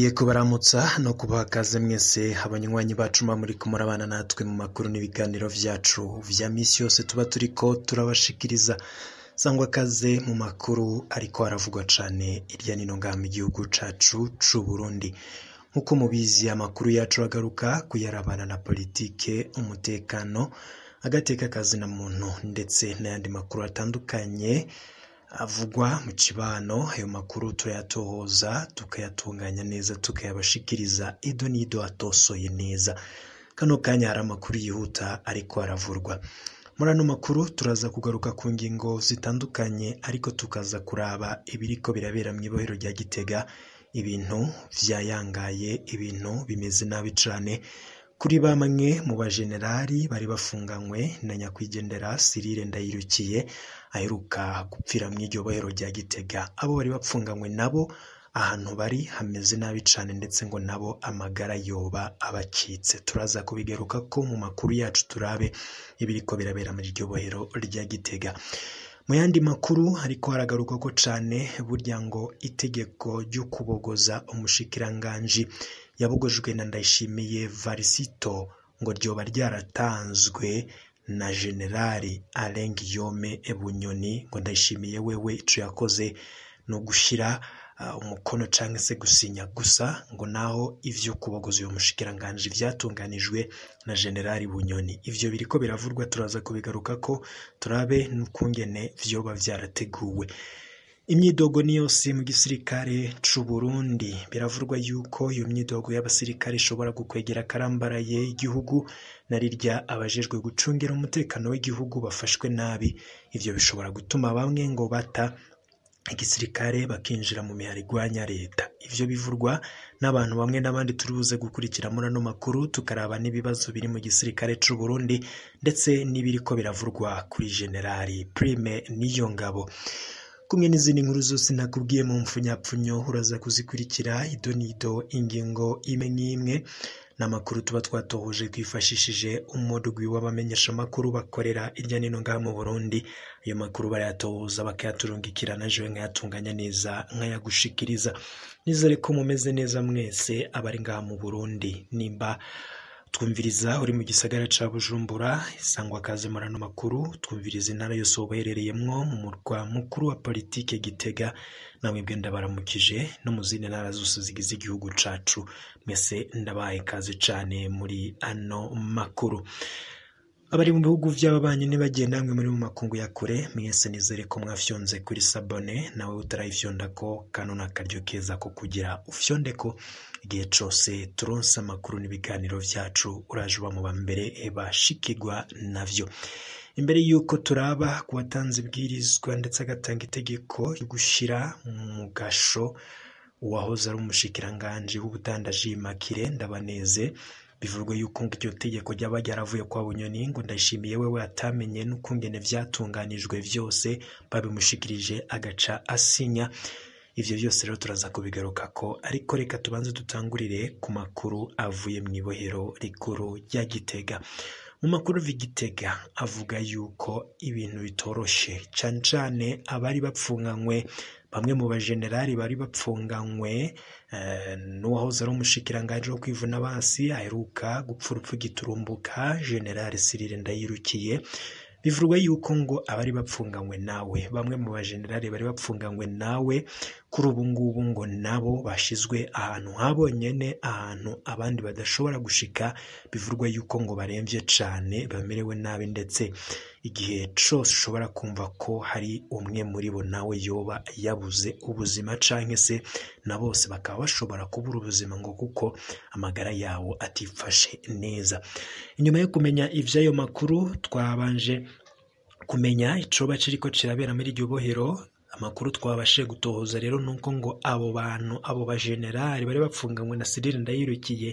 Ndasubiye kubaramutsa no kubaha kaze mwese abanywanyi bacu muba muriko murabana natwe mu makuru n'ibiganiro vyacu vya misi yose tuba turiko turabashikiriza. Sangwa kaze mu makuru ariko aravugwa cane irya nino ngaha mu gihugu cacu c'Uburundi. Nkuko mubizi, amakuru yacu agaruka kuyarabana na politike, umutekano, agateka kazina muntu ndetse n'ayandi makuru atandukanye avugwa mu kibano. Ayo makuru turayatohoza, tukayatunganya neza, tukayabashikiriza ido n'ido atosoye neza. Kano kanya hari amakuru yihuta ariko aravurwa. Muri ano makuru turaza kugaruka ku ngingo zitandukanye, ariko tukaza kuraba ibiriko birabera mw'ibohero rya Gitega. Ibintu vyayangaye, ibintu bimeze nabi cane kuri bamwe mu bajenerali bari bafunganywe na nyakwigendera Cyrille Ndayirukiye aheruka gupfira mw'iryo bohero rya Gitega. Abo bari bapfunganywe nabo ahantu bari hameze nabi cane, ndetse ngo nabo amagara yoba abacitse. Turaza kubigaruka ko mu makuru yacu, turabe ibiriko birabera muri iryo bohero rya Gitega. Mu yandi makuru ariko haragaruka ko cane, burya ngo itegeko ryo kubogoza umushikiranganji yabogojwe na Ndayishimiye Varisito ngo ryoba ryaratanzwe na Generali Alain Guillaume Bunyoni. Ngo Ndayishimiye wewe ico yakoze no gushira umukono canke se gusinya gusa, ngo naho ivyo kubogoza uyo mushikiranganji vyatunganijwe na Generali Bunyoni. Ivyo biriko biravurwa, turaza kubigarukako, turabe n'ukungene vyoba vyarateguwe. Imyidogo ni yose mu gisirikare c'u Burundi. Biravurwa yuko iyo myidogo y'abasirikare ishobora gukwegera akarambaraye igihugu, na rirya abajejwe gucungira umutekano w'igihugu bafashwe nabi. Ivyo bishobora gutuma bamwe ngo bata igisirikare bakinjira mu mihari igwanya leta. Ivyo bivurwa n'abantu bamwe n'abandi turibuze gukurikira muri ano makuru, tukaraba n'ibibazo biri mu gisirikare c'u Burundi ndetse n'ibiriko biravurwa kuri Generali Prime Niyongabo. Kumwe n'izindi nkuru zose nakubwiye mu mfunyapfunyo, uraza kuzikurikira ido n'ido, ingingo imwe n'imwe. N'amakuru tuba twatohoje twifashishije umurwi w'abamenyeshamakuru bakorera irya nino ngaha mu Burundi. Ayo makuru barayatohoza bakayaturungikira, na jewe nkayatunganya neza nkayagushikiriza. Nizere ko mumeze neza mwese abari ngaha mu Burundi. Nimba twumviriza uri mu gisagara ca Bujumbura, sangwa kaze muri ano makuru. Twumviriza intara yose woba uherereyemwo, mu murwa mukuru wa politike Gitega, namwe bwe ndabaramukije, no mu zindi ntara zose zigize igihugu cacu, mwese ndabahaye kaze cane muri ano makuru. Abari mu bihugu vy'ababanyi ntibagenda, namwe muri mu makungu ya kure, mwese nizere ko mwafyonze kuri sabone. Nawe utarayifyondako, kano n'akaryo keza ko kugira ufyondeko. Igihe cose turonse amakuru n'ibiganiro vyacu, uraje uba mu ba mbere bashikirwa navyo. Imbere yuko turaba kuwatanze ibwirizwa ndetse agatanga itegeko ryo gushira mu gasho uwahoze ari umushikiranganji w'ubudandaji Immaculée Ndabaneze, bivugwa yuko ngo iryo tegeko ryaba ryaravuye kwa Bunyoni, ngo Ndayishimiye wewe atamenye n'ukungene vyatunganijwe vyose, babimushikirije agaca asinya. Ivyo vyose rero turaza kubigarukako, ariko reka tubanze dutangurire ku makuru avuye mw'ibohero rikuru rya Gitega. Mu makuru Gitega avuga yuko ibintu bitoroshe cane cane abari bapfunganywe, bamwe mu bajenerali bari bapfunganywe n'uwahoze ari umushikiranganji wo kwivuna abansi aheruka gupfa urupfu giturumbuka, General Cyrille Ndayirukiye. Bivugwa yuko ngo abari bapfunganywe nawe, bamwe mu bajenerali bari bapfunganywe nawe, kuri ubu ngubu ngo nabo bashizwe ahantu habonyene, ahantu abandi badashobora gushika. Bivugwa yuko ngo baremvye cane, bamerewe nabi, ndetse igihe cose ushobora kumva ko hari umwe muri bo nawe yoba yabuze ubuzima, canke se na bose bakaba bashobora kubura ubuzima, ngo kuko amagara yabo atifashe neza. Inyuma yo kumenya ivy'ayo makuru, twabanje kumenya icoba kiriko kirabera muri iryo bohero. Amakuru twabashije gutohoza rero nuko ngo abo bantu, abo bajenerali bari bapfunganywe na Cyrille Ndayirukiye,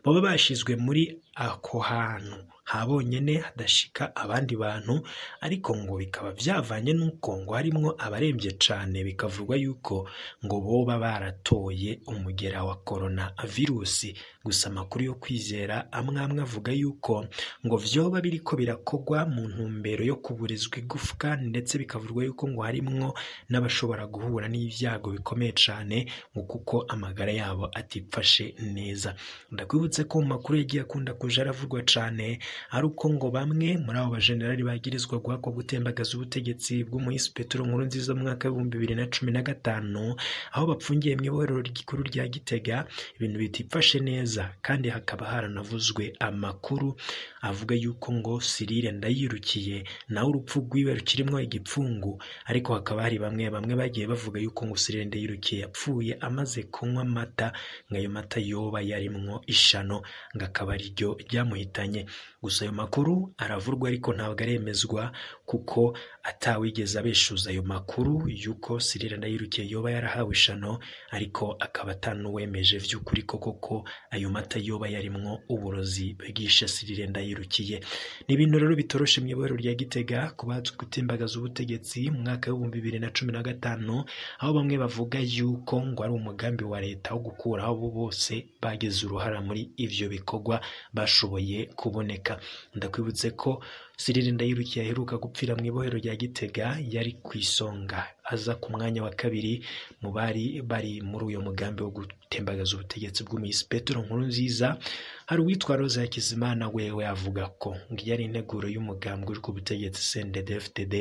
baba bashizwe muri ako hantu habonyene hadashika abandi bantu, ariko ngo bikaba vyavanye nuko ngo harimwo abaremvye cane. Bikavugwa yuko ngo boba baratoye umugera wa corona virusi. Gusa amakuru yo kwizera amwe amwe avuga yuko ngo vyoba biriko birakogwa mu ntumbero yo kuburizwa igufwa, ndetse bikavugwa yuko ngo harimwo n'abashobora guhura n'ivyago bikomeye cane ngo kuko amagara yabo atifashe neza. Ndakwibutse ko mu makuru yagiye akunda kuja aravugwa cane ari uko ngo bamwe muri abo bajenerali bagirizwa guhakwa gutembagaza ubutegetsi bw'umuhisi Petero Nkurunziza mu mwaka w'2015, aho bapfungiye mw'ibohero rikuru rya Gitega, ibintu bitifashe neza, kandi hakaba haranavuzwe amakuru avuga yuko ngo Cyrille Ndayirukiye nawe urupfu rwiwe rukirimwo igipfungu, ariko hakaba hari bamwe bamwe bagiye bavuga yuko ngo Cyrille Ndayirukiye yapfuye amaze kunywa amata, ngo ayo mata yoba yarimwo ishano, ngo akaba ariryo ryamuhitanye. Gusa ayo makuru aravurwa ariko ntabwo aremezwa kuko atawigeze abeshuza ayo makuru yuko Cyrille Ndayirukiye yoba yarahawe ishano, ariko akaba atanuwemeje vy'ukuri koko ko ayo mata yoba yarimwo uburozi bwishe Cyrille Ndayirukiye. Ni ibintu rero bitoroshe mw'ibohero rya Gitega kuba gutembagaza ubutegetsi mu mwaka w'2015, aho bamwe bavuga yuko ngo ari umugambi wa leta wo gukuraho abo bose bagize uruhara muri ivyo bikorwa bashoboye kuboneka. Ndakwibutse ko Cyrille Ndayirukiye aheruka gupfira mw'ibohero rya Gitega, yari ku isonga aza ku mwanya wa kabiri mu bari bari muri uyo mugambi wo gutembagaza ubutegetsi bw'umuhisi Petero Nkurunziza. Hari uwitwa Rose Hakizimana wewe avuga ko ngo yari integuro y'umugambi uri ku butegetsi CNDD-FDD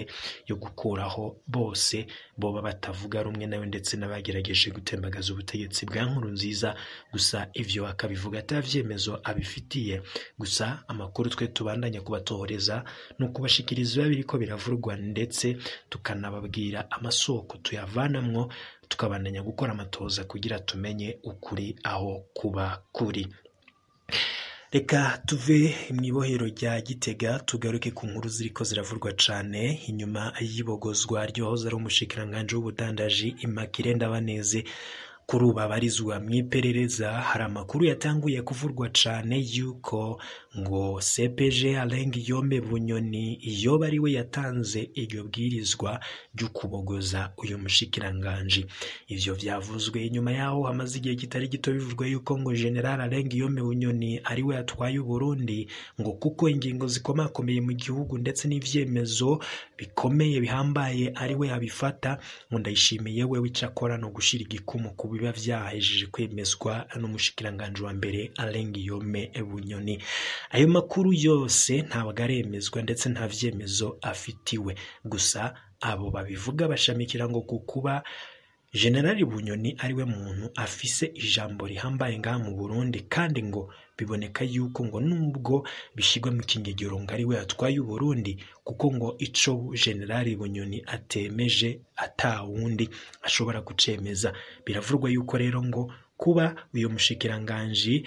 yo gukuraho bose boba batavuga rumwe nawe ndetse n'abagerageje gutembagaza ubutegetsi bwa Nkurunziza. Gusa ivyo akabivuga atavyemezo abifitiye. Gusa amakuru twe tubandanya kubatohoreza ni ukubashikiriza ibiba biriko biravurwa, ndetse tukanababwira amasoko tuyavanamwo, tukabandanya gukora amatoza kugira tumenye ukuri aho kuba kuri. Reka tuve mw'ibohero rya Gitega tugaruke ku nkuru ziriko ziravurwa cane inyuma y'ibogozwa ryohoze ari umushikiranganji w'ubudandaji Immaculée Ndabaneze, kuri ubu abarizwa mw'iperereza. Hari amakuru yatanguye kuvurwa cane yuko ngo CPG Alain Guillaume Bunyoni yoba ari we yatanze iryo bwirizwa ryo kubogoza uyu mushikiranganji. Ivyo vyavuzwe inyuma yaho hamaze igihe kitari gito bivugwa yuko ngo General Alain Guillaume Bunyoni ari we atwaye Uburundi, ngo kuko ingingo zikomakomeye mu gihugu ndetse n'ivyemezo bikomeye bihambaye ari we abifata, ngo Ndayishimiye we icakora no gushira igikumu ku biba vyahejeje kwemezwa n'umushikiranganji wa mbere Alain Guillaume Bunyoni. Ayo makuru yose ntabwo aremezwa ndetse nta vyemezo afitiwe. Gusa abo babivuga bashamikira ngo kukuba General Bunyoni ariwe muntu afise ijambo rihambaye ngaha mu Burundi, kandi ngo biboneka yuko ngo nubwo bishigwa mu kingegero ngo ariwe atwaye Uburundi, kuko ngo ico General Bunyoni atemeje atawundi ashobora kucemeza. Biravurwa yuko rero ngo kuba uyu mushikiranganji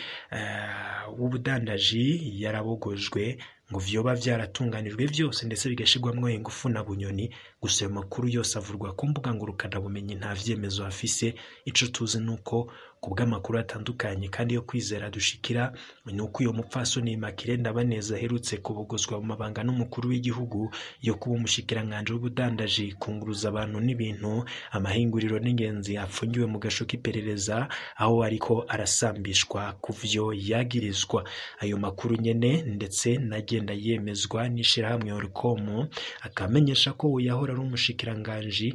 w'ubudandaji yarabogojwe ngo vyoba vyaratunganijwe vyose ndetse bigashirwamwo ingufu na Bunyoni. Gusa ayo makuru yose avurwa ku mbuga ngurukanabumenyi nta vyemezo afise. Ico tuzi nuko ku bw'amakuru atandukanye kandi yo kwizera dushikira ni uko uyo mupfasoni Immaculée Ndabaneze aherutse kubogozwa mu mabanga n'umukuru w'igihugu yo kuba umushikiranganji w'ubudandaji, kunguruza abantu n'ibintu, amahinguriro n'ingenzi, apfungiwe mu gasho k'iperereza aho ariko arasambishwa ku vyo yagirizwa. Ayo makuru nyene ndetse nagenda yemezwa n'ishirahamwe Orcom, akamenyesha ko yahora ari umushikiranganji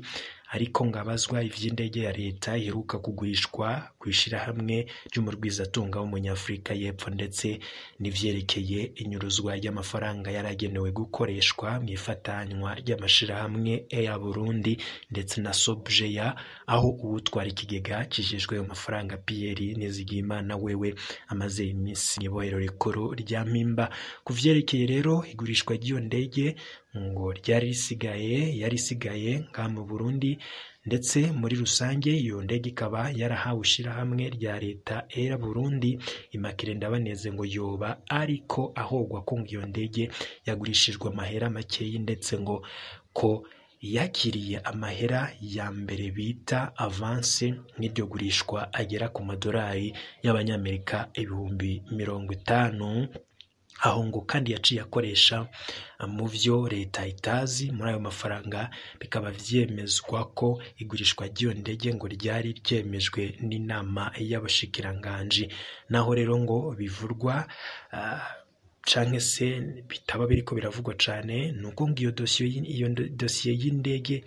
ariko ngabazwa ivy'indege ya leta iheruka kugurishwa kw'ishirahamwe ry'umurwizatunga w'umunyafurika y'Epfo, ndetse n'ivyerekeye inyuruzwa ry'amafaranga yaragenewe gukoreshwa mw'ifatanywa ry'amashirahamwe Air Burundi ndetse na Sobjeya, aho uwutwara ikigega kijejwe ayo mafaranga Pierre Nizigiyimana wewe amaze iminsi mw'ibohero rikuru rya Mpimba. Ku vyerekeye rero igurishwa ry'iyo ndege ngo ryari risigaye yari isigaye ngaha mu Burundi, ndetse muri rusange iyo ndege ikaba yarahawe ishirahamwe rya leta Air Burundi. Immaculée Ndabaneze ngo yoba ariko ahogwa ko ngo iyo ndege yagurishijwe amahera makeyi, ndetse ngo ko yakiriye amahera ya mbere bita avance nk'iryo gurishwa agera ku madolari y'abanyamerika 50,000, aho ngo kandi yaciye akoresha mu vyo leta itazi muri ayo mafaranga. Bikaba vyemezwa ko igurishwa ry'iyo ndege ngo ryari ryemejwe n'inama y'abashikiranganji. Naho rero ngo bivurwa canke se bitaba biriko biravugwa cane, nuko ngo iyo dosiye y'indege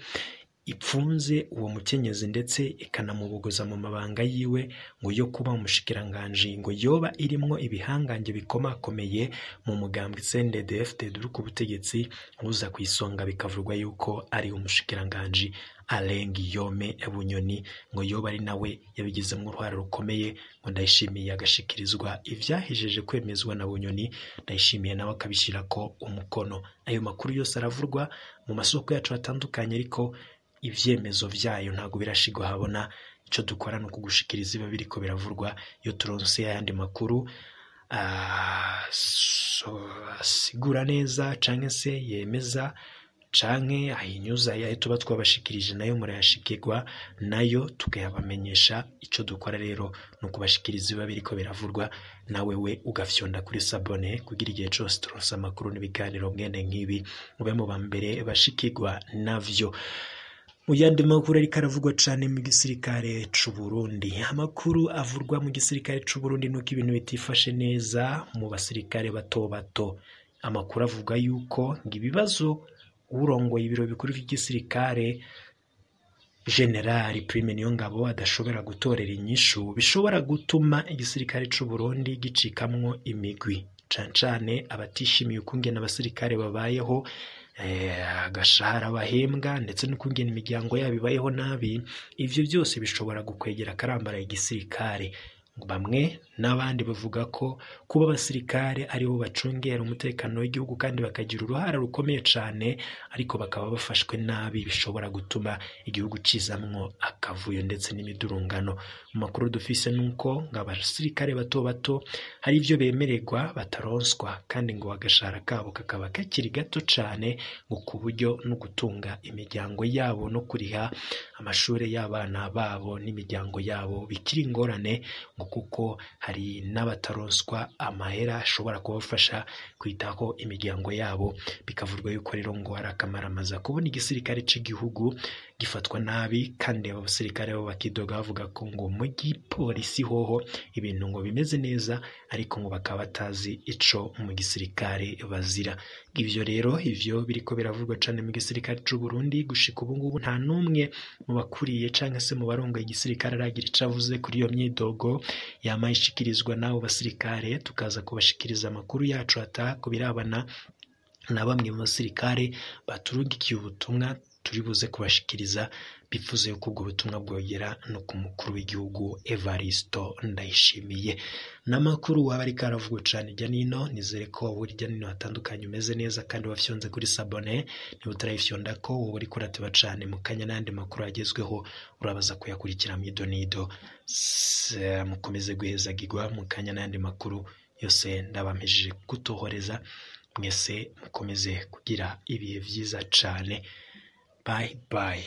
ipfunze uwo mukenyezi ndetse ikanamubogoza mu mabanga yiwe ngo yo kuba umushikiranganji, ngo yoba irimwo ibihangange bikomakomeye mu mugambwe CNDD-FDD uri ku butegetsi, uza ku isonga bikavugwa yuko ari umushikiranganji Alain Guillaume Bunyoni, ngo yoba ari nawe yabigizemo uruhare rukomeye. Ngo Ndayishimiye agashikirizwa ivyahejeje kwemezwa na Bunyoni, Ndayishimiye nawe akabishirako umukono. Ayo makuru yose aravurwa mu masoko yacu atandukanye, ariko ivyemezo vyayo ntabwo birashigwa habona. Ico dukora ni ukugushikiriza ibiba biriko biravurwa. Iyo turonse ayandi makuru asigura neza canke se yemeza canke ahinyuza ayo tuba twabashikirije, nayo murayashikirwa, nayo tukayabamenyesha. Ico dukora rero ni ukubashikiriza ibiba biriko biravurwa, nawe we ugafyonda kuri sabone kugira igihe cose turonse amakuru n'ibiganiro mwene nk'ibi ube mu ba mbere bashikirwa navyo. Mu yandi makuru ariko aravugwa cane mu gisirikare c'u Burundi, amakuru avurwa mu gisirikare c'u Burundi nuko ibintu bitifashe neza mu basirikare bato bato. Amakuru avuga yuko ngo ibibazo urongoye ibiro bikuru vy'igisirikare General Prime Niyongabo adashobora gutorera inyishu bishobora gutuma igisirikare c'u Burundi gicikamwo imigwi, cane cane abatishimiye ukungene abasirikare babayeho, agashahara bahembwa ndetse n'ukungene imiryango yabo ibayeho nabi. Ivyo byose bishobora gukwegera akarambara igisirikare. Bamwe n'abandi bavuga ko kuba abasirikare aribo bacungera umutekano w'igihugu kandi bakagira uruhara rukomeye cane, ariko bakaba bafashwe nabi, bishobora gutuma igihugu cizamwo akavuyo ndetse n'imidurungano. Mu makuru dufise nuko ngo abasirikare bato bato hari ivyo bemererwa bataronswa, kandi ngo agashahara kabo kakaba kakiri gato cane, ngo ku buryo no gutunga imiryango yabo no kuriha amashure y'abana babo n'imiryango yabo bikiri ingorane, ngo kuko hari n'abataronswa amahera ashobora kubafasha kwitaho imiryango yabo. Bikavurwa yuko rero ngo ari akamaramaza kubona igisirikare c'igihugu gifatwa nabi, kandi abo basirikare bo bakidoga bavuga ko ngo mu gipolisi hoho ibintu ngo bimeze neza, ariko ngo bakaba batazi ico mu gisirikare bazira. Ivyo rero ivyo biriko biravugwa cane mu gisirikare c'u Burundi. Gushika ubu ngubu nta n'umwe mu bakuriye canke se mu barongoye igisirikare aragira ico avuze kuri iyo myidogo yama ishikirizwa n'abo basirikare. Tukaza kubashikiriza amakuru yacu ata ku birabana na bamwe mu basirikare baturungikiye ubutumwa turi buze kubashikiriza, bifuza yuko ubwo butumwa bwogera no ku mukuru w'igihugu Evaristo Ndayishimiye. N'amakuru waba ariko aravugwa cane hirya nino, nizere ko wowe hirya nino hatandukanye umeze neza kandi wafyonze kuri sabone. Niba utarayifyonda ko wowe uriko urateba cane, mu kanya n'andi makuru agezweho urabaza kuyakurikira mw'idonido. Mukomeze guhezagirwa, mu kanya n'andi makuru yose ndabampejeje kutohoreza. Mwese mukomeze kugira ibihe vyiza cane. Bye bye.